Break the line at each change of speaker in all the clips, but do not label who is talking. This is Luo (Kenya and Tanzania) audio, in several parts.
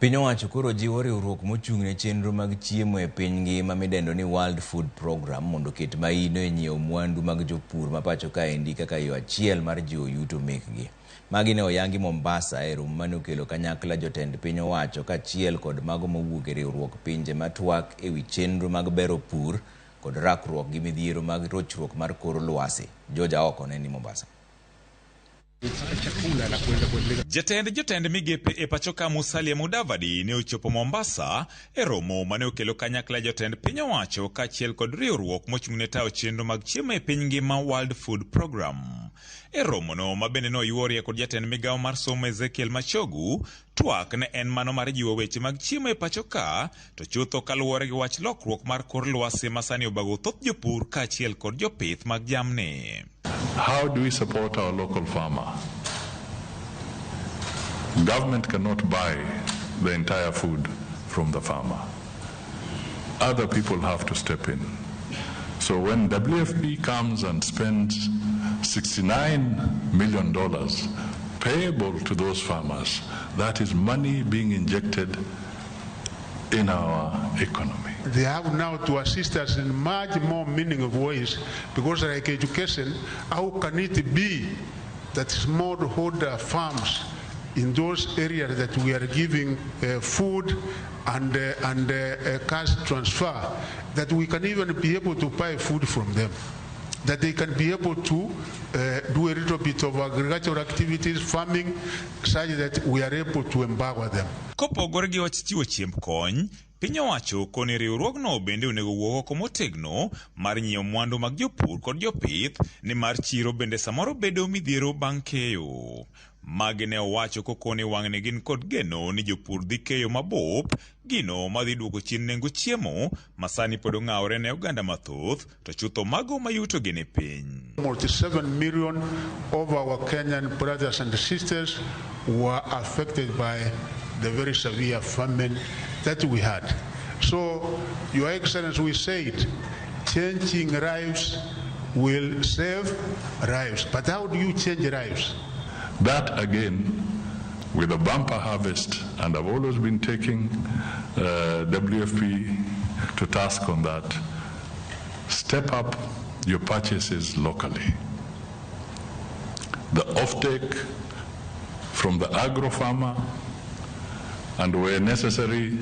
Piny owacho koro jiwo riwruok mochung' ne chenro mag chiemo e piny ngima midendo ni World Food Programme mondo oket maino e nyiewo mwandu mag jopur ma pacho kaendi kaka yo achiel mar jiwo yuto mekgi. Magi ne oyangi Mombasa e romo mane okelo kanyakla jotend piny owacho kaachiel kod mago mowuok e riwruok pinje matwak e wi chenro mag bero pur kod rakruok gi midhiero mag rochruok mar kor lwasi. George Aoko ne ni Mombasa.
Jatend jotend migepe e pacho ka Musalia Mudavadi ne ochopo Mombasa e romo mane okelo kanyakla jotend piny owacho kaachiel kod riwruok mochung' ne tayo chenro mag chiemo e piny ngima World Food Programme. E romono ma bende noyuorie kod jatend migawo mar somo Ezekiel Machogu, twak ne en mano mar jiwo weche mag chiemo e pacho ka, to chutho kaluwore gi wach lokruok mar kor lwasi ma sani obago thoth jopur kaachiel kod jopith mag jamni.
How do we support our local farmer? Government cannot buy the entire food from the farmer. Other people have to step in. So when WFP comes and spends $69 million payable to those farmers, that is money being injected in our economy.
They have now to assist us in much more meaningful ways, because like education, how can it be that smallholder farms in those areas that we are giving food and cash transfer, that we can even be able to buy food from them, that they can be able to do a little bit of agricultural activities, farming, such that we are able to empower them.
Kopogore gi wach chiwo chiemb kony, piny owacho koni riwruogno bende onego wuog oko motegno mar nyiewo mwandu mag jopur kod jopith nimar chiro bende samoro bedo midhiero bang' keyo. Magi ne owacho kokoni wang'ni gin kod geno ni jopur dhi keyo mabup, gino madhi duoko chien nengo chiemo ma sani pod ong'awore ne oganda mathoth to chutho mago ma yutogi ni piny.
7 million of our Kenyan brothers and sisters were affected by the very severe famine that we had. So, Your Excellency, we said changing lives will save lives. But how do you change lives?
That again, with a bumper harvest, and I've always been taking WFP to task on that, step up your purchases locally. The offtake from the agro farmer, and where necessary,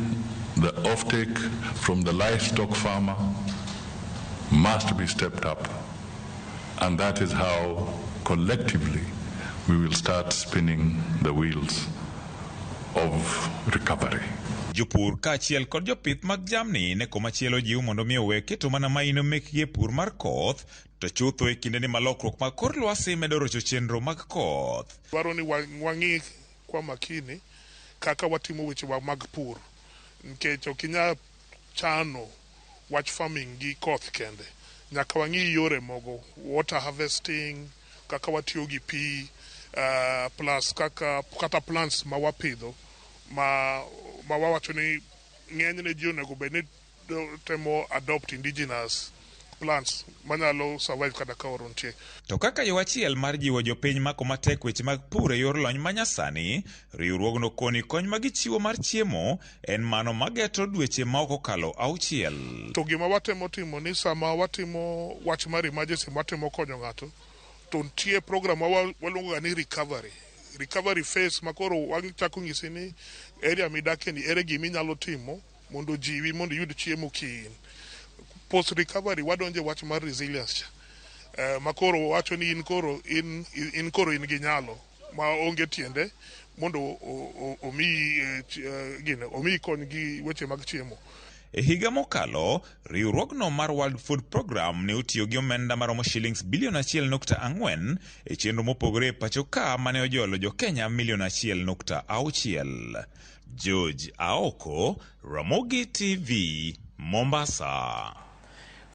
the offtake from the livestock farmer must be stepped up. And that is how collectively we will start spinning the wheels of recovery.
Jopur kaachiel kod jopith mag jamni ne komachielo jiw mondo mi owe keto mana maino mekgi e pur mar koth to chutho e kindeni ma lokruok mag kor lwasi medo rocho chenro mag koth.
Dwaro ni wang'i kwa makini kaka watimo wechewa mag pur, nikech ok inyal chano wach farming gi koth kende. Nyaka wang'i yore mogo, water harvesting, kaka watiyo gi pi, plus kaka kata plants ma wapidho ma wawacho ni ng'enyne ji onego bed ni temo adopt indigenous plants manyalo survive kata ka oro nitie.
To kaka yo achiel mar jiwo jopiny mako matek weche mag pur e yor lony manyasani, riwruogno koni kony ma gichiwo mar chiemo en mano mageto dweche ma ok okalo 6.
To gima watemo timo ni sama watimo wach mar emergency, watemo konyo ng'ato, to nitie program ma waluongo ga ni recovery phase, ma koro wachako nyisi ni area midake ni ere gima inyalo timo mondo ojiwi mondo iyud chiemo kiin. Post recovery wadonje wach mar resilience cha. Ma koro wacho ni in koro in gi nyalo ma onge tiende mondo omiyi gine omiyi kony gi weche mag chiemo.
E higa mokalo, riwruogno mar World Food Programme ne otiyo gi omenda maromo shillings bilion 1.4 e chenro mopogore e pacho ka mane ojolo jo-Kenya milion 1.6. George Aoko, Ramogi TV, Mombasa.